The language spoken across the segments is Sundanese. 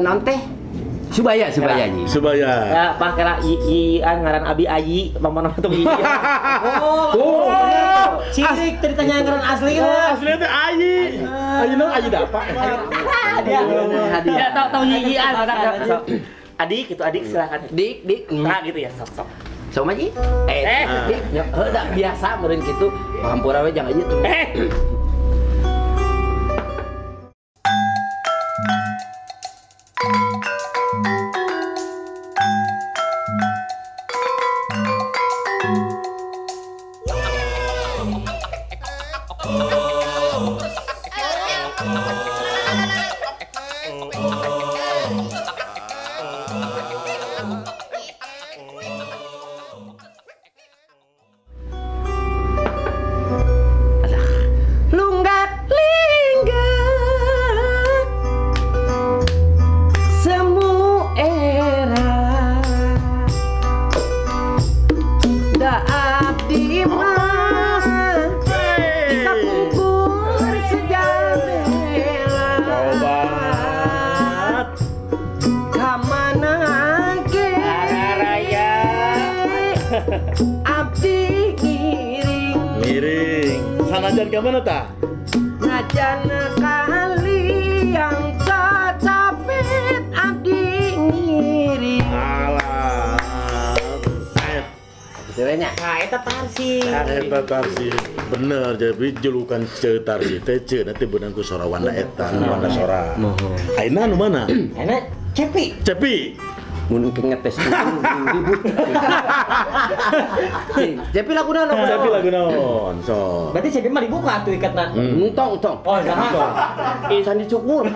Naon teh? Subaya. Subaya. Ya, pak kira ian ngaran abi ayi, pamana tuh ieu. Oh. Cilik tadi tanya ngaran asli lah. Aslinya teh ayi. Ayi naon ayi dapat. Ya tahu ian. Adik itu adik silakan. Dik. Nah gitu ya, sok. Sok mah dik. Heuh da biasa meureun kitu. Hampura we jangan ieu tuh. Abdi ngiring. Sanajan ke mana ta? Najan kali yang cacapit abdi ngiring. Alah. Sebetulnya. Nah, eta Tarsi. Eta Tarsi. Bener, jadi julukan Ceu Tarsi teh Ceu nanti beunang ku sora Wanda eta, Wanda sora. Ayeuna anu mana? Ayeuna Cepi. Cepi. Mun engke ngetes ribut. Cepi lagu naon? Cepi lagu naon? So. Berarti Cepi mah dibuka atuh ikatna. Entong, entong. Oh, jangan. Can dicukur.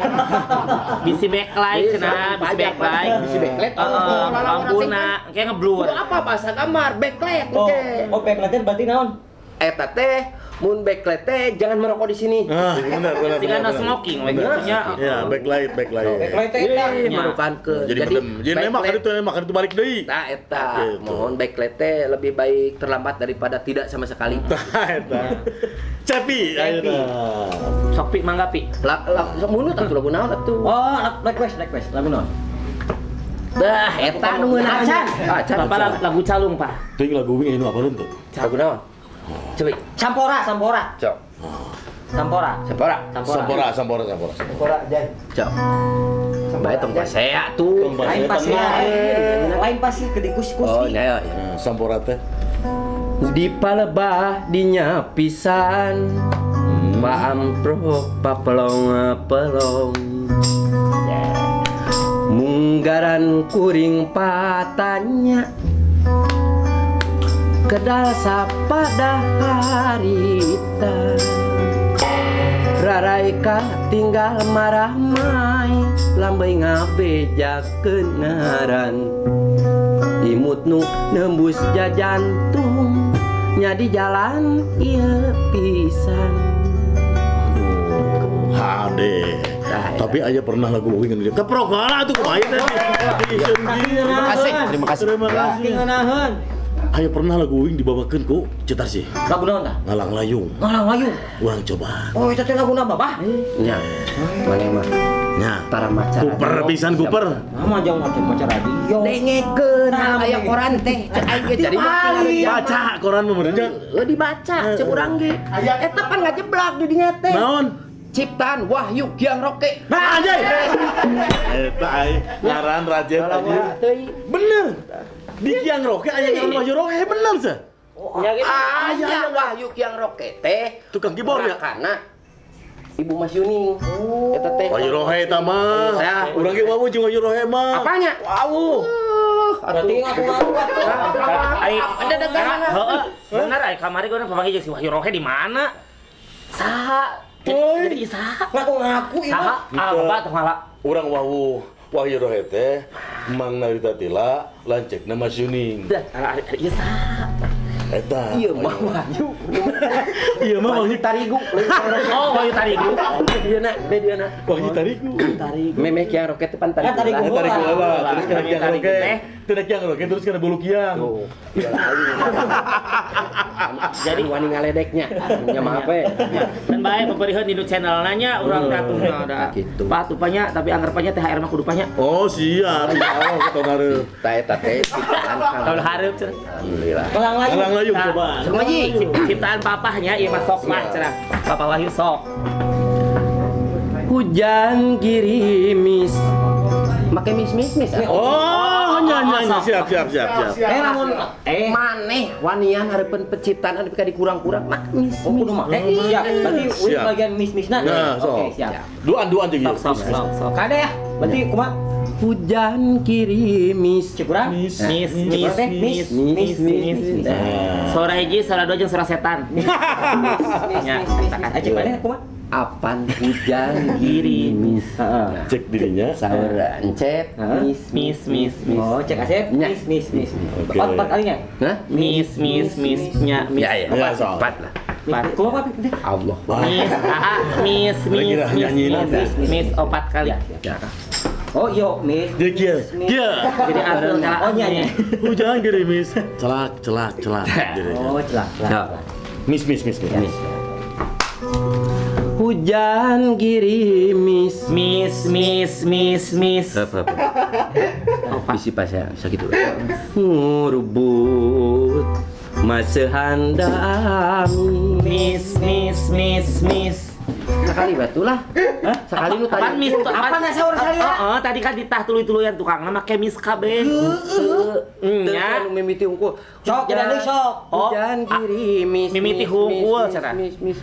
Bisi backlight cenah, bisi backlight. Bisi backlight. Heeh, lampuna engke ngeblur. Apa bahasa kamar backlight engke. Oh, backlight berarti naon? Eta teh mun backlight teh jangan merokok di sini. Ah, benar. Tinggal no smoking we gitu nya. Ya, backlight. Backlight teh eta merupakan ke. Jadi nembak itu nembak itu balik deui. Tah eta. Mohon backlight teh lebih baik terlambat daripada tidak sama sekali. Tah eta. Cepi ayeuna. Sok pi mangga pi. Sok munut atuh lagu naon atuh. Oh, request lagu naon? Dah eta nu ngeunah acan. Bapak lagu calung, Pak. Teuing lagu wing anu apaleun tuh? Lagu naon? Coba. Sampora. Cok. Sampora. Sampora Jan. Cok. Bae tong pasea tuh. Lain pasti ke dikus-kus. Oh, iya. Sampora teh. Di palebah dinya pisan. Paamprok papelong-pelong. Munggaran kuring patanya. Kedal sapada harita Raraika tinggal marah mai Lambai ngabejakeun ngaran Imut nu nembus jajantung Nya di jalan ieu pisan. Aduh, hade. Tapi aja pernah lagu wing ngene. Keprok heula atuh kumaha teh. Terima kasih. Terima kasih. Ayo pernah lagu wing dibawakeun ku Ceu Tarsi. Lagu naon tah? Ngalang Layung. Ngalang Layung. Urang coba. Oh, eta teh laguna Bapak? Nya. Maneh mah. Nya. Tara maca. Kuper pisan kuper. Mah jauh maca radio. Dengekeun aya koran teh. Cek aing ge jadi baca koran mah bener. Heuh dibaca cek urang ge. Eta pan ngajeblak di dinya teh. Naon? Ciptaan Wahyu Giang Roke. Nah anjay. Eta ai ngaran rajet anjir. Bener. Di Giang Roke aya ngaran Wahyu Roke bener sih. Aya Wahyu Giang Roke teh tukang keyboard ya. Karena Ibu Mas Yuning. Eta teh Wahyu Rohe eta mah. Urang ge wawuh jeung Wahyu Rohe mah. Apanya? Wawuh. Berarti ngaku-ngaku atuh. Ai heeh. Bener ai kamari gua papanggih jeung si Wahyu Rohe di mana? Saha? Jadi saha? Ngaku-ngaku ieu. Saha? Ah, bapak teh malah urang wawuh. Wahyu Rohe teh Mang Narita Tila lanceukna Mas Yuning. Ieu saha? Eta. Ieu mah Wahyu. Ieu mah Wahyu Tarigu. Oh, Wahyu Tarigu. Dieuna, dieuna. Wahyu Tarigu. Tarigu. Memeh Kiang Roke teh pan Tarigu. Tarigu heula. Terus kana Kiang Roke. Tidak kiang roke terus kana bulu kiang. Tuh. Jadi wani ngaledeknya. Nya maaf we. Dan bae peperiheun di channel nanya urang ratuhna ada. Patupanya tapi anggarpannya THR mah kudu panya. Oh siap. Insyaallah kita hareup. Ta eta teh ciptaan tahun hareup cenah. Alhamdulillah. Elang layung coba. Semaji ciptaan papahnya ieu mah sok mah cenah. Papa Wahyu sok. Hujan girimis. Make mis mis mis. Oh, nya nya siap siap siap siap. Lamun maneh wanian hareupeun penciptaan anu pika dikurang-kurang mah mis. Oh, kudu make. Siap. Berarti uih bagian mis-misna. Oke, siap. Duan-duan jeung ieu. Sok sok sok. Kade ya. Berarti kumaha? Hujan kirimis. Cikurang? Mis mis mis mis mis mis. Sora hiji, sora dua jeung sora setan. Mis mis mis. Cek maneh kumaha? Apan hujan girimis. Cek dirinya. Saur encep mis mis mis mis. Oh, cek Asep mis mis mis. Empat kalinya. Hah? Mis mis mis nya mis. Ya ya. Empat lah. Kumaha Pak? Allah. Mis a mis mis mis mis opat kali. Oh iya, mis. Dia kieu. Kieu. Jadi atur celak. Oh nya nya. Hujan gerimis. Celak celak celak. Oh, celak celak. Mis mis mis mis. Hujan girimis. Mis mis mis mis. Apa apa. Bisi pas ya, sakit. Ngurubut masehandami. Mis mis mis mis. Sekali batulah. Sekali lu tadi. Mis apa nggak sahur sekali ya? Heeh, tadi kan ditah tuluy-tuluyan tukangna make mis kabeh. Heeh. Nya nu mimiti hungkul. Sok jadi sok. Hujan girimis. Mimiti hungkul cenah. Mis mis.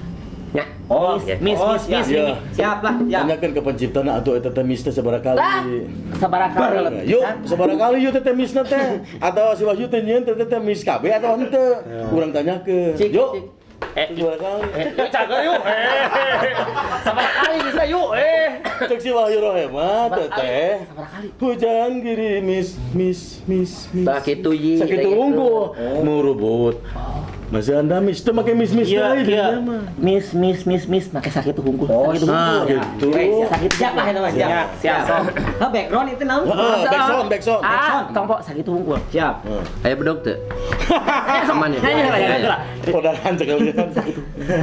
Ya. Oh, mis mis mis. Siap lah, siap. Tanyakeun ke penciptana atuh eta teh mis teh sabaraha kali. Sabaraha kali. Yuk, sabaraha kali yuk teh misna teh. Atau si Wahyu teh nyieun teh teh mis kabeh atau henteu. Urang tanyakeun. Yuk. Sabaraha kali. Yuk cager yuk. Sabaraha kali bisa yuk. Cek si Wahyu Rohe mah teh teh. Sabaraha kali. Hujan gerimis mis mis mis. Sakitu yi. Sakitu unggul. Murubut. Masih anda mis, teu make mis mis deui iya. Mis mis mis mis make sakit hungkul. Sakit hungkul. Gitu. Sakit siap lah eta mah siap. Siap. Ha background itu naon? Backsound, backsound. Ah, tongpok sakit hungkul. Siap. Aya bedog teu? Aman ya. Podaran sekalian.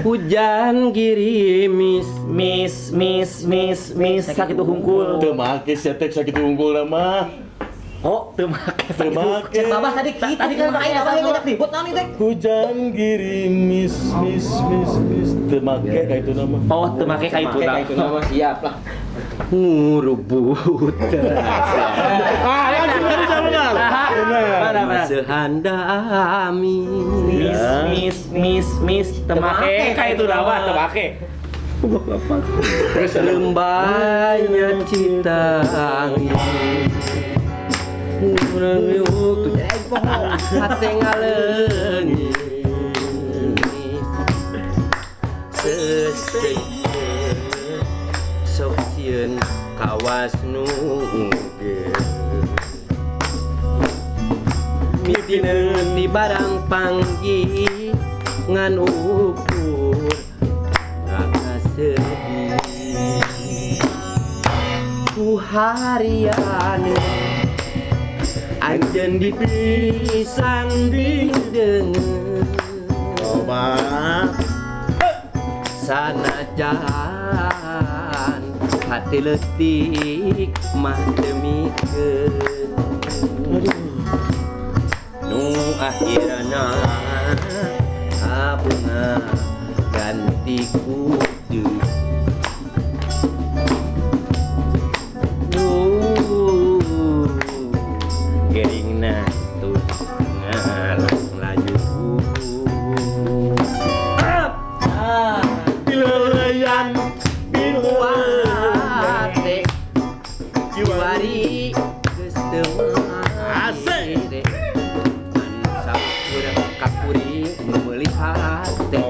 Hujan girimis mis mis mis mis sakit hungkul. Teu make sia teh sakit hungkul mah. Oh, teu make. Teu make. Cek babah tadi kitu. Tadi kan aya abah yang ribut naon ieu teh? Hujan girimis mis mis mis teu make ka itu nama. Oh, teu make ka itu nama. Siap lah. Ngurubut. Ah, langsung dari benar. Benar. Sehandami. Mis mis mis mis teu make ka itu nama, teu make. Lembanya cinta urang yuk tuh hate ngaleungis sesei sok sieun kawas nu mitineun di barang panggih ngan ukur ngakasedih ku harianeun anjeun dipisanding deungeun sanajan hati leutik mah demikeun nu akhirna abunga ganti kudu. Geringna tuh ngalang laju. Pileleyan piluate kiwari geus teu asik. Saukur kakuring meuli hate.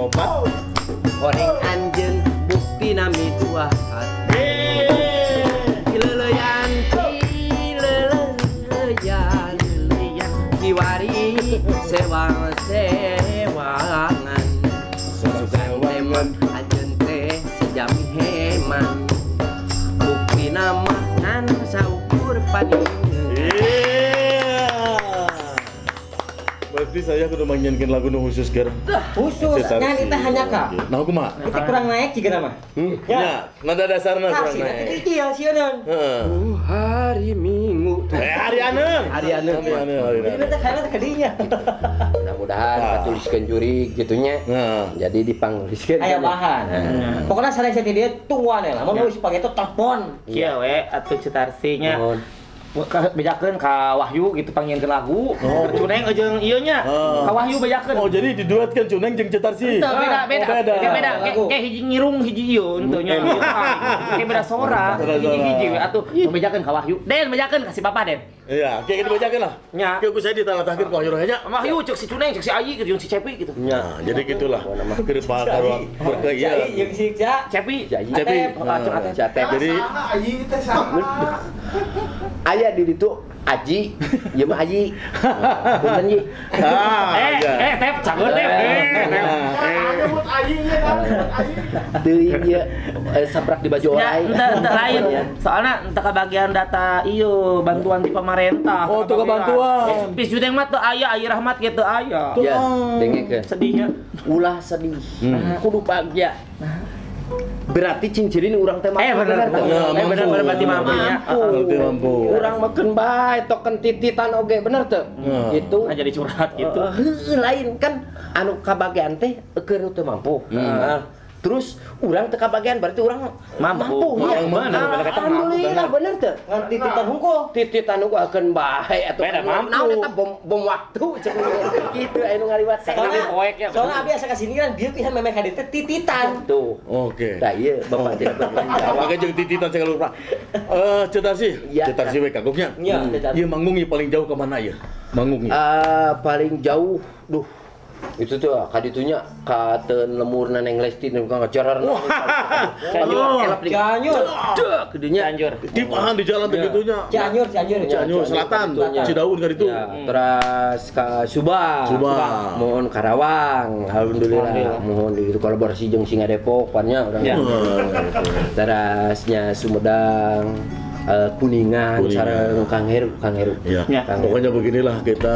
Horeng anjeun bukti nami dua hate. Pileleyan pileleyan kiwari sewang sewangan sugan teman anjeun teh sejami heman bukti nama ngan saukur paningan. saya kudu mangnyieunkeun lagu nu khusus keur. Khusus ngan eta hanya ka. Nah kumaha? Itu kurang naik jiga nama. Ya, nada dasarna kurang naik. Kecil sieun. Heeh. Hari Minggu. Hari aneung. Hari aneung. Ini teh kayakna teh kadinya. Mudah-mudahan katuliskeun juri gitunya. Jadi dipangliskeun. Aya bahan. Pokokna sareng dia tungguan lah. Mun geus pake itu telepon. Kieu we atuh Ceu Tarsih nya. Bejakeun ka Wahyu gitu panggieunkeun lagu. Cuneng jeung ieu nya. Ka Wahyu bejakeun. Oh, jadi diduetkeun Cuneng jeung Ceu Tarsih. Teu beda. Beda. Kayak hiji ngirung hiji ieu henteu nya. Kayak beda sora. Hiji-hiji we atuh bejakeun ka Wahyu. Den bejakeun ka si Papa Den. Iya, kayak gitu bejakeun lah. Nya. Kayak ku saya ditalatahkeun ka Wahyu nya. Wahyu cek si Cuneng, cek si Ayi gitu jeung si Cepi gitu. Nah, jadi gitulah. Keur pakar berke ieu. Jeung si Cepi. Cepi. Jadi Ayi teh saha? Aya di ditu Aji, ieu mah Aji. Punten Ji. Tep cagur tep. Nyebut Aji ieu kan, nyebut Aji. Teuing ieu sabrak di baju orai. Henteu lain. Soalna henteu kabagian data ieu bantuan di pemerintah. Oh, teu kabantuan. Pis Judeng mah teu aya, Ayi Rahmat ge teu aya. Ya, dengekeun. Sedihnya. Ulah sedih. Kudu bagja. Berarti cincirin urang teh mampu. Bener bener berarti mampu nya. Berarti mampu. Urang makeun bae token tititan oge bener teu? Gitu. Nah, jadi curhat gitu. Heueuh lain kan anu kabagean teh keur teu mampu. Terus urang teu kabagean berarti urang mampu. Alhamdulillah bener teu? Ngan tititan hungkul. Tititan hungkul akeun bae atuh. Naon eta bom waktu cek kitu aya nu ngaliwat. Soalna abi asa ka sini kan bieu pisan memeh ka dieu teh tititan. Tuh. Oke. Tah ieu bapak tidak bertanggung jawab. Oke jeung tititan segala rupa. Ceu Tarsih. Ceu Tarsih we kagoknya. Ieu manggung ieu paling jauh ka mana ieu? Manggung ieu. Paling jauh duh. Itu tuh kaditunya ka teu lemurna Neng Lesti nu ka ngajararna. Cianjur. Kidunya. Cianjur. Tipahan di jalan teh gitunya. Cianjur, Cianjur. Cianjur Selatan, Cidaun ka ditu. Terus ka Subang. Subang. Mohon Karawang, alhamdulillah. Mohon di kolaborasi jeung Singa Depok pan nya urang. Terasnya Sumedang. Kuningan, sareng Kang Heru, Kang Heru. Ya. Pokoknya beginilah kita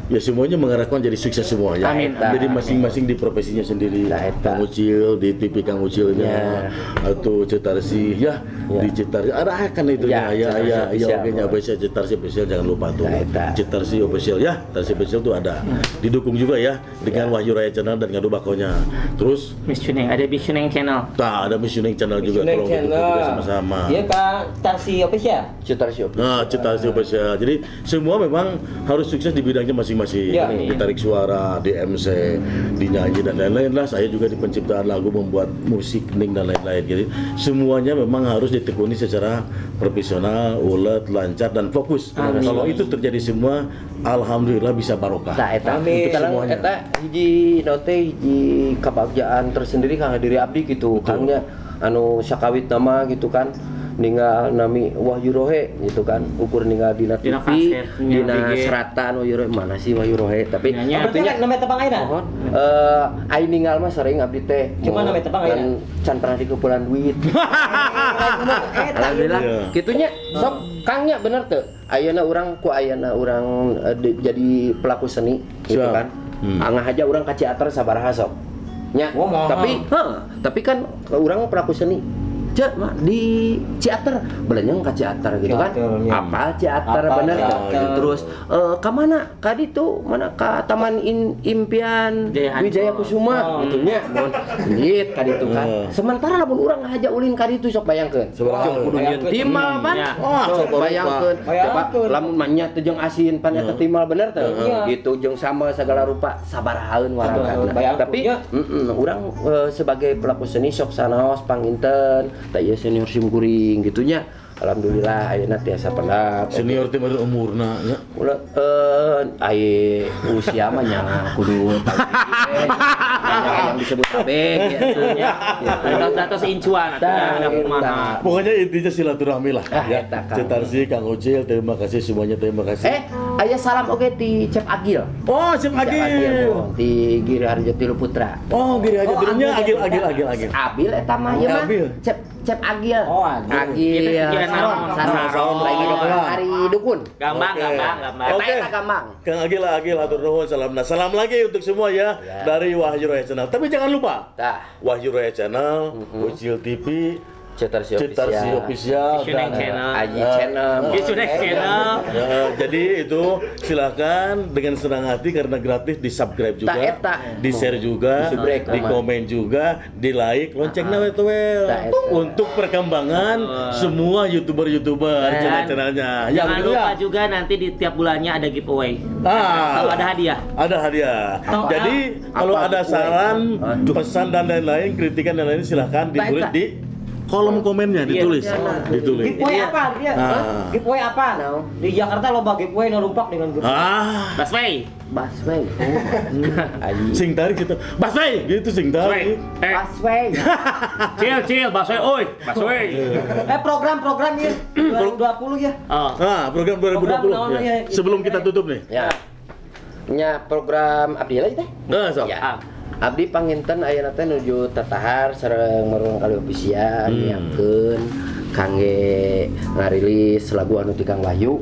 ya semuanya mengarahkan jadi sukses semuanya. Amin. Jadi masing-masing di profesinya sendiri. Kang Ucil di TV Kang Ucilnya atau Ceu Tarsih ya di Ceu Tarsih. Ada kan itu ya ya ya oke nya official Ceu Tarsih official jangan lupa tuh. Ceu Tarsih official ya, Tarsih official tuh ada. Didukung juga ya dengan Wahyu Raya Channel dan Ngadu Bakonya. Terus Miss Cuneng, ada Miss Cuneng Channel. Nah, ada Miss Cuneng Channel juga tolong didukung juga sama-sama. Iya Kang Tarsih official. Ceu Tarsih official. Nah, Ceu Tarsih official. Jadi semua memang harus sukses di bidangnya masing-masing. Ya. Ditarik suara, di MC, dinyanyi dan lain-lain lah. Saya juga di penciptaan lagu, membuat musik, ning dan lain-lain. Jadi semuanya memang harus ditekuni secara profesional, ulet, lancar dan fokus. Amin. Kalau itu terjadi semua, alhamdulillah bisa barokah. Nah, eta. Amin. Untuk semuanya. Eta hiji note hiji kebahagiaan tersendiri kang diri abdi gitu. Kangnya anu sakawit nama gitu kan. Ninggal nami Wahyu Rohe gitu kan, ukur ninggal dina TV, dina seratan Wahyu Rohe, mana sih Wahyu Rohe, tapi artinya nama tepang ayeuna? Ai ninggal mah sering abdi teh. Cuma nama tepang ayeuna? Can pernah dikupulan duit. Alhamdulillah. Kitunya sok Kangnya bener teu? Ayeuna urang ku ayeuna urang jadi pelaku seni gitu kan. Angah aja urang ka teater sabaraha sok. Nya, tapi kan urang pelaku seni. Di teater, belenyeng ke teater gitu kan? Apa teater bener? Terus ke mana? Ka ditu mana ka Taman Impian Wijaya Kusuma gitu nya. Duit ka ditu kan. Sementara lamun urang ngahaja ulin ka ditu sok bayangkeun. Sok kudu nyieun timal pan. Sok bayangkeun. Coba lamun mah nya teu jeung asin pan eta timal bener teu? Gitu jeung sama segala rupa sabarahaeun warangkatna. Tapi urang sebagai pelaku seni sok sanaos panginten. Tak iya senior sim kuring gitunya. Alhamdulillah ayeuna tiasa pendak. Senior teh baru umurna nya. Ulah aya usia mah nya kudu yang disebut abeg gitu. Atos incuan atuh kumaha. Pokoknya intinya silaturahmi lah ya. Ceu Tarsih, Kang Ucil, terima kasih semuanya, terima kasih. Aya salam oge ti Cep Agil. Oh, Cep Agil. Ti Giri Harjo Tilu Putra. Oh, Giri Harjo Tilunya Agil Agil Agil Agil. Abil eta mah ieu mah. Cep Agil. Oh, Agil. Agil. Saron. Saron. Hari dukun. Gampang, gampang, gampang. Oke. Gampang. Kang Agil, Agil hatur nuhun salamna. Salam lagi untuk semua ya dari Wahyu Roy Channel. Tapi jangan lupa. Wahyu Roy Channel, Ucil TV, Citarsi Official, dan Aji Channel. Channel. Jadi itu silakan dengan senang hati karena gratis di subscribe juga, di share juga, di komen juga, di like, loncengnya wetuel untuk perkembangan semua youtuber-youtuber channel-channelnya. Jangan lupa juga nanti di tiap bulannya ada giveaway. Kalau ada hadiah. Ada hadiah. Jadi kalau ada saran, pesan dan lain-lain, kritikan dan lain-lain silahkan ditulis di kolom komennya ditulis. Ditulis. Giveaway apa dia? Giveaway apa? Di Jakarta lomba giveaway numpak dengan giveaway. Busway. Busway. Sing tarik gitu. Busway gitu sing tarik. Busway. Cil cil busway oi, busway. Program-program ya 2020 ya. Ah, program 2020 ya. Sebelum kita tutup nih. Ya. Nya program abdi lagi teh. Nah, sok. Ya. Abdi panginten ayeuna teh nuju tatahar sareng marurang kali ofisial nyiapkeun kangge ngarilis lagu anu ti Kang Wahyu.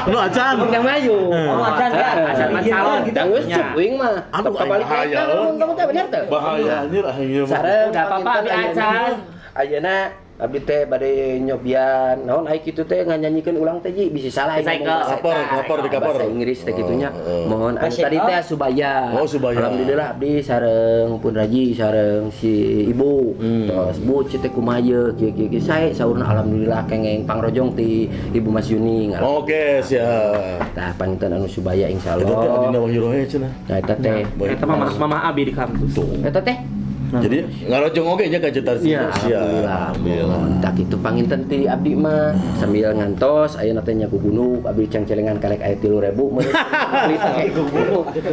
Anu acan. Kang Wahyu. Oh, acan ya. Acan mah calon. Dang geus cuk uing mah. Aduh, bahaya. Bener teu? Bahaya anjir akhirnya. Sareng udah apa-apa abdi acan. Ayeuna abdi teh bade nyobian naon ai kitu teh nganyanyikeun ulang teh ji bisi salah ngomong bahasa bahasa Inggris teh kitunya. Mohon anu tadi teh Subaya. Oh, Subaya. Alhamdulillah abdi sareng pun raji sareng si ibu. Terus bu teh kumaha ieu kieu kieu sae saurna alhamdulillah kengeng pangrojong ti Ibu Mas Yuni. Oke, siap. Tah panginten anu Subaya insyaallah. Eta teh adina Wahyu Rohe cenah. Nah eta teh. Eta mah mama abi di kampus. Eta teh. Jadi ngarojong oge nya ka Citarsi. Alhamdulillah. Tak kitu panginten ti abdi mah sambil ngantos ayeuna teh nya kugunuk abdi cengcelengan karek aya 3.000 meureun.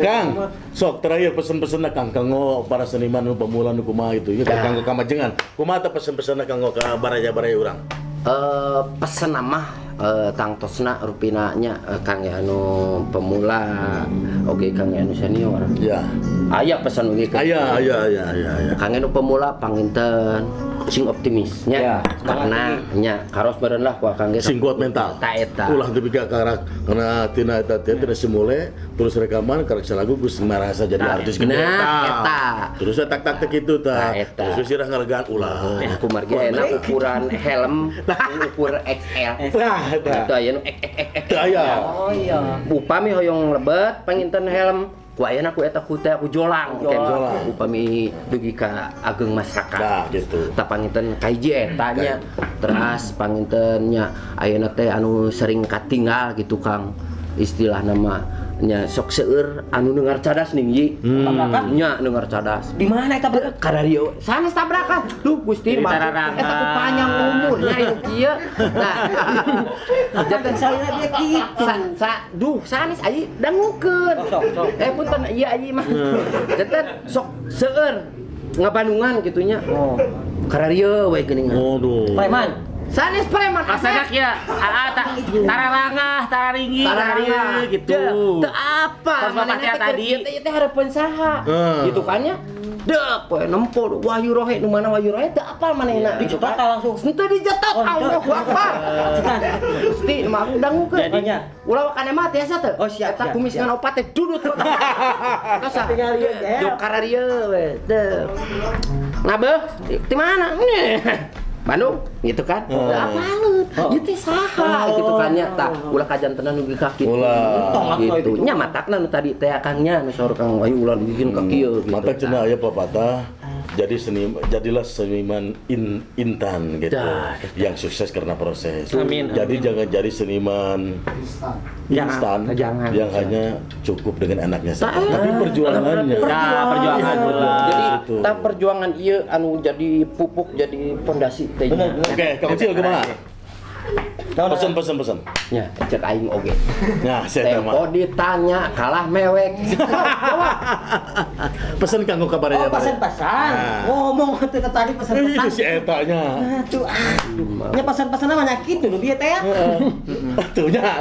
Kang, sok terakhir pesen-pesenna Kang kanggo para seniman nu pemula nu kumaha itu ya kanggo kamajengan. Kumaha teh pesen-pesenna kanggo ka baraya-baraya urang? Pesen mah tangtosna rupina nya kangge anu pemula oge kangge anu senior. Ya. Aya pesan oge. Aya aya aya aya. Kangge anu pemula panginten sing optimis nya. Karena nya karos meureun lah ku kangge sing kuat mental. Ta eta. Ulah teu ka karak karena tina eta teh tina simule terus rekaman karek lagu geus marasa jadi artis gede. Nah, eta. Terus tak tak teh kitu tah. Terus sirah ngalegaan ulah. Kumargi enak ukuran helm ukur XL. Tah eta. Teu aya nu XXX. Teu aya. Oh iya. Upami hoyong lebet panginten helm ku ayeuna ku eta ku teh ku jolang. Upami dugi ka ageng masyarakat. Nah, gitu. Tah panginten kahiji eta nya. Teras panginten nya ayeuna teh anu sering katinggal gitu Kang. Istilah nama nya sok seueur anu dengar cadas ning yi. Nya dengar cadas. Di mana eta kararieu? Sanes tabrakan. Duh Gusti mah eta ku panjang umurnya ieu kieu. Nah. Janten salina dia kitu. Sa duh sanes ayi dangukeun. Punten ieu ayi mah. Janten sok seueur ngabandungan kitu nya. Oh. Kararieu we geuningan. Waduh. Preman. Sanes preman asadak ya, tararangah, tararingi, tararieu gitu. Teu apa? Manehna tadi teh teh hareupeun saha? Gitu kan nya. Deuk poe nempo Wahyu Rohe nu mana Wahyu Rohe teu apal manehna. Dicetot langsung. Henteu dijetot Allahu Akbar. Gusti mah aku dangukeun. Ulah wakane mah tiasa teu. Oh siap. Eta kumis ngan opat teh dudut. Tos jok kararieu we. Teu. Nabeuh di mana? Bandung gitu kan. Apaleun. Ieu teh saha gitu kan nya. Tah ulah kajantenan dugi ka kitu. Gitu. Nya matakna nu tadi teh Kang nya nu saur Kang Wahyu ulah dugikeun ka kieu gitu. Matak cenah aya pepatah jadi seni, jadilah seniman intan gitu. Yang sukses karena proses. Amin. Jadi jangan jadi seniman instan yang hanya cukup dengan anaknya saja. Tapi perjuangannya. Perjuangan. Jadi tah perjuangan ieu anu jadi pupuk jadi pondasi teh. Oke, Kang Ucil kumaha? Pesan. Ya, cek aing oge. Nah, saya tempo ditanya kalah mewek. Pesan kanggo kabarnya. Oh, pesan-pesan. Ngomong teh tadi pesan-pesan. Itu si eta nya. Aduh, aduh. Nya pesan-pesanna banyak kitu nu bieu teh ya. Atuh nya.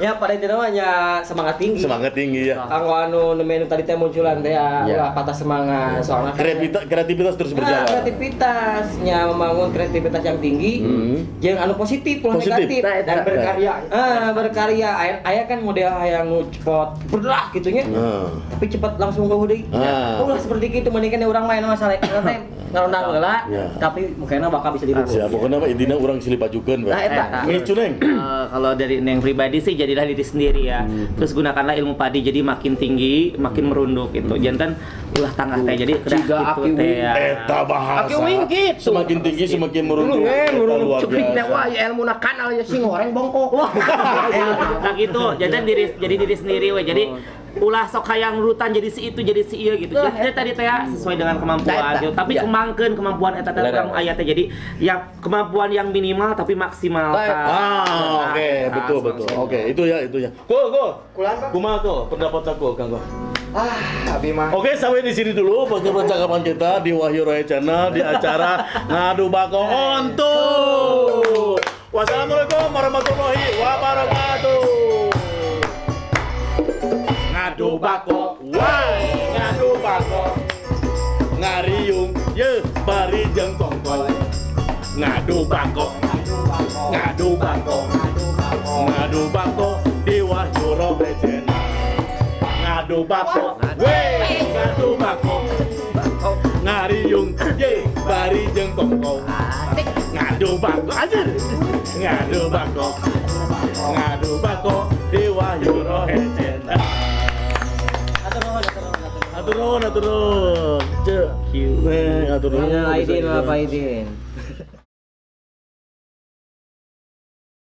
Ya pada intinya mah nya semangat tinggi. Semangat tinggi ya. Kanggo anu nu menu tadi teh munculan teh ya, ulah patah semangat. Soalnya kreativitas terus berjalan. Kreativitasnya membangun kreativitas yang tinggi. Jeung anu positif ulah negatif dan berkarya. Berkarya aya kan model hayang nu cepot berlah gitu nya. Tapi cepat langsung eueuh deui. Ulah seperti kitu mending kan urang main masalah teh ngarondang heula tapi mungkinna bakal bisa dirubah. Siap, pokoknya mah intina urang silih pajukeun we. Ngicu Neng. Kalau dari Neng pribadi sih jadilah diri sendiri ya. Terus gunakanlah ilmu padi jadi makin tinggi makin merunduk gitu. Jantan ulah tangah teh jadi kedah gitu teh ya. Eta bahasa. Semakin tinggi semakin merunduk. Cuping teh wah ilmuna kanal ya sing goreng bongkok. Nah gitu. Jantan diri jadi diri sendiri we. Jadi ulah sok hayang nurutan jadi si itu jadi si ieu gitu. Jadi tadi teh sesuai dengan kemampuan gitu. Tapi kembangkeun kemampuan eta teh urang aya teh jadi yang kemampuan yang minimal tapi maksimal. Oke, betul betul. Oke, itu ya itu ya. Go go. Kumaha ko pendapat aku Kang Go? Abi mah. Oke, sampai di sini dulu percakapan kita di Wahyu Roy Channel di acara Ngadu Bako Onto. Wassalamualaikum warahmatullahi wabarakatuh. Ngadu bako, wah, ngadu bako, ngariung, ye, bari jeung kongkol. Ngadu bako, ngadu bako, ngadu bako di Wahyu Roy Channel. Ngadu bako, weh, ngadu bako, ngariung, ye, bari jeung kongkol. Ngadu bako, anjir, ngadu bako, ngadu bako di Wahyu Roy Channel. Atur nuhun. Atur nuhun. Aidin, apa Aidin.